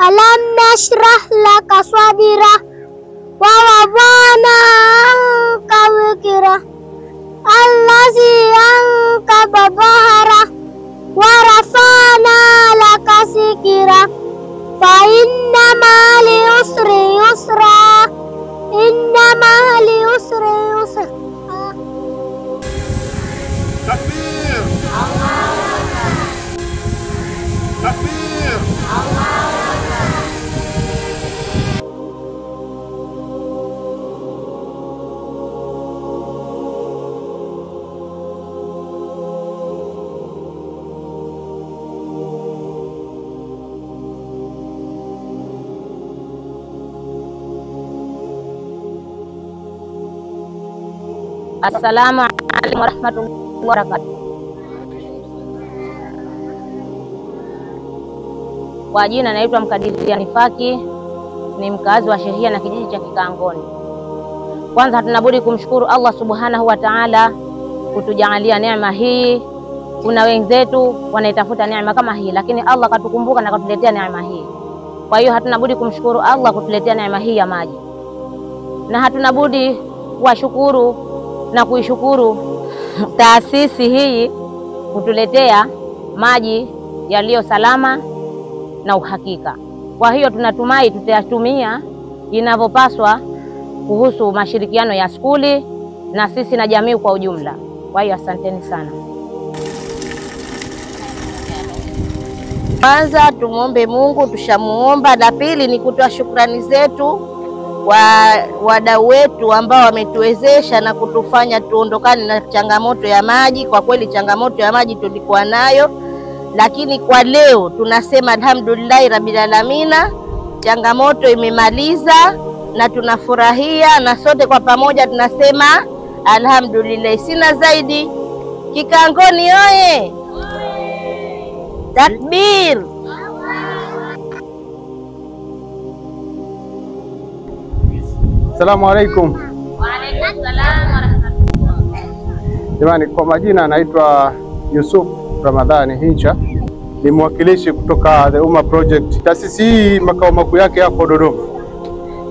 Alam nashrah laka sadrak wa wada'na anka wizrak allazi anqadha dhahrak wa rafa'na laka dhikrak fa inna ma'al usri yusra inna ma'al usri yusra. Takbir! Takbir! Assalamualaikum warahmatullahi wabarakatuh. Kwa jina naitwa Mkadiria Nifaki, ni mkazi wa Shehia na kijiji cha Kikangoni. Kwanza tunabudi kumshukuru Allah Subhanahu wa Ta'ala kutujalia neema hii. Kuna wenzetu wanaitafuta neema kama hii, lakini Allah katukumbuka na katuletea neema hii. Kwa hiyo hatuna budi kumshukuru Allah kutuletea neema hii ya maji, na hatuna budi kuwashukuru na kuishukuru taasisi hii kutuletea maji yaliyo salama na uhakika. Kwa hiyo tunatumai tutayatumia inavyopaswa kuhusu mashirikiano ya skuli na sisi na jamii kwa ujumla. Kwa hiyo asanteni sana. Kwanza tumuombe Mungu, tushamuomba. La pili ni kutoa shukrani zetu kwa wadau wetu ambao wametuwezesha na kutufanya tuondokane na changamoto ya maji. Kwa kweli changamoto ya maji tulikuwa nayo, lakini kwa leo tunasema alhamdulillahi rabbil alamina, changamoto imemaliza na tunafurahia, na sote kwa pamoja tunasema alhamdulillah. Sina zaidi. Kikangoni oye! Takbir! Assalamu alaikum. Wa alaikum salam wa rahmatullah. Jamani, kwa majina naitwa Yusuf Ramadhani Hincha, ni mwakilishi kutoka The Umma Project. Taasisi hii makao makuu yake yako Dodoma.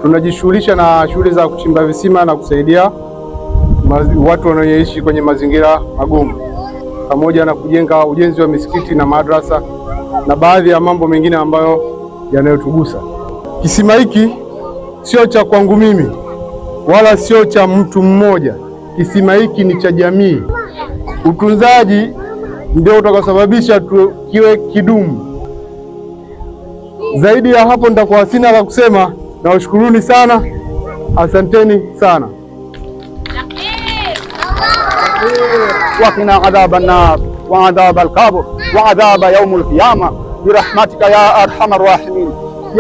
Tunajishughulisha na shughuli za kuchimba visima na kusaidia watu wanaoishi kwenye mazingira magumu, pamoja na kujenga ujenzi wa misikiti na madrasa na baadhi ya mambo mengine ambayo yanayotugusa. Kisima hiki sio cha kwangu mimi wala sio cha mtu mmoja. Kisima hiki ni cha jamii. Utunzaji ndio utakosababisha kiwe kidumu. Zaidi ya hapo nitakuwa sina la kusema. Nawashukuruni sana, asanteni sana. Waqina adhaban nar wa adhab al-qabr wa adhab yawm al-qiyama birahmatika ya arhamar rahimin.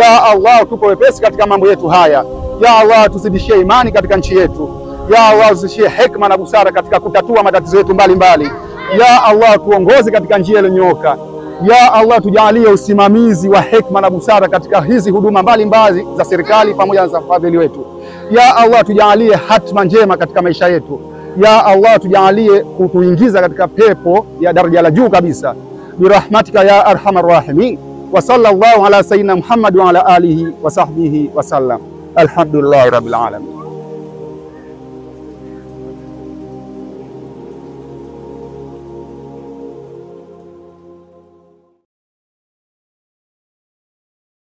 Ya Allah, tupe wepesi katika mambo yetu haya. Ya Allah, tuzidishie imani katika nchi yetu. Ya Allah, tuzidishie hekima na busara katika kutatua matatizo yetu mbalimbali. Ya Allah, tuongoze katika njia iliyonyooka. Ya Allah, tujalie usimamizi wa hekima na busara katika hizi huduma mbalimbali za serikali pamoja na za fadhili wetu. Ya Allah, tujalie hatma njema katika maisha yetu. Ya Allah, tujalie kutuingiza katika pepo ya daraja la juu kabisa birahmatika ya arhamar rahimin. Wa sallallahu ala sayyidina Muhammad wa ala alihi wa sahbihi wa sallam. Alhamdulillahi rabbil alamin.